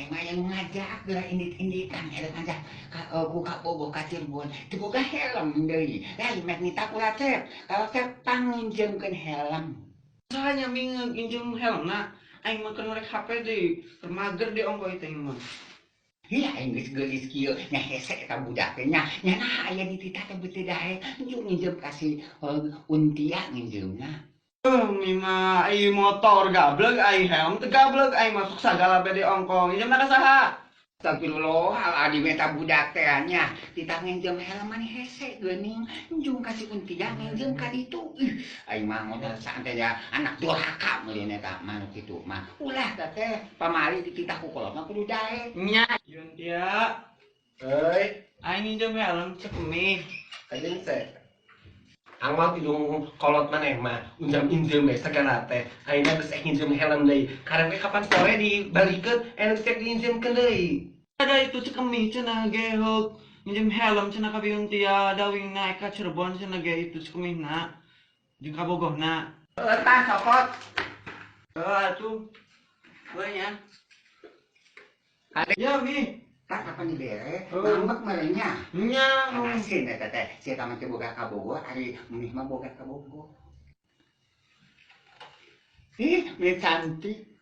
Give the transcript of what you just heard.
Aing mah aya nu ngajak geura indit-inditan eta ngajak ka ku kabogoh ka Cirebon. Teu boga helm deui. Lain mek nita ku Racep. Ka Racep panginjeumkeun helm. Saha nya mi nginjem helmna? Aing mah keur ngorek HP deui, keur mager deui ongkoh ieu teh aing mah. Ih, aing geus geulis kieu nya hese eta budak teh nya. Nya naha aya di titah teh beuteung daek njung nginjem ka si Untia nginjeumna. Mi mah ai motor gableg, ai helm teu gableg, aing mah sok sagala be diongkong. Nginjemna ka saha? Astagfirullahaladzim eta budak teh nya. Titah nginjem helm mani hese geuning njung ka si Untia nginjem ka ditu. Ih, aing mah modal teh nya anak durhaka meureun eta mah nu kitu mah. Ulah teh teh pamali dititah ku kolot mah kudu daek. Nya, Yuntia. Euy, Aing nginjem helm cek mi. Anjeun se. Angmal tidung kolot maneh mah, unjam injem we sagala teh. Ayeuna geus ek nginjem helm deui. Karek we kapan sore dibalikeun, anu geus ek diinjemkeun deui. Ada itu cek mi cenah ge heuk nginjem helm cenah ka Yuntia dawing naik ka Cirebon cenah ge itu cek mihna. Jeung kabogohna. Heuh tah sokot. Heuh atuh. Heuh nya. Kade. Ya mi. Tah kapan dibere? Heuh. Ngambek meureun nya. Nya. Asin eta teh. Si eta mah teu boga kabogoh, ari mih mah boga kabogoh. Ih, mih cantik.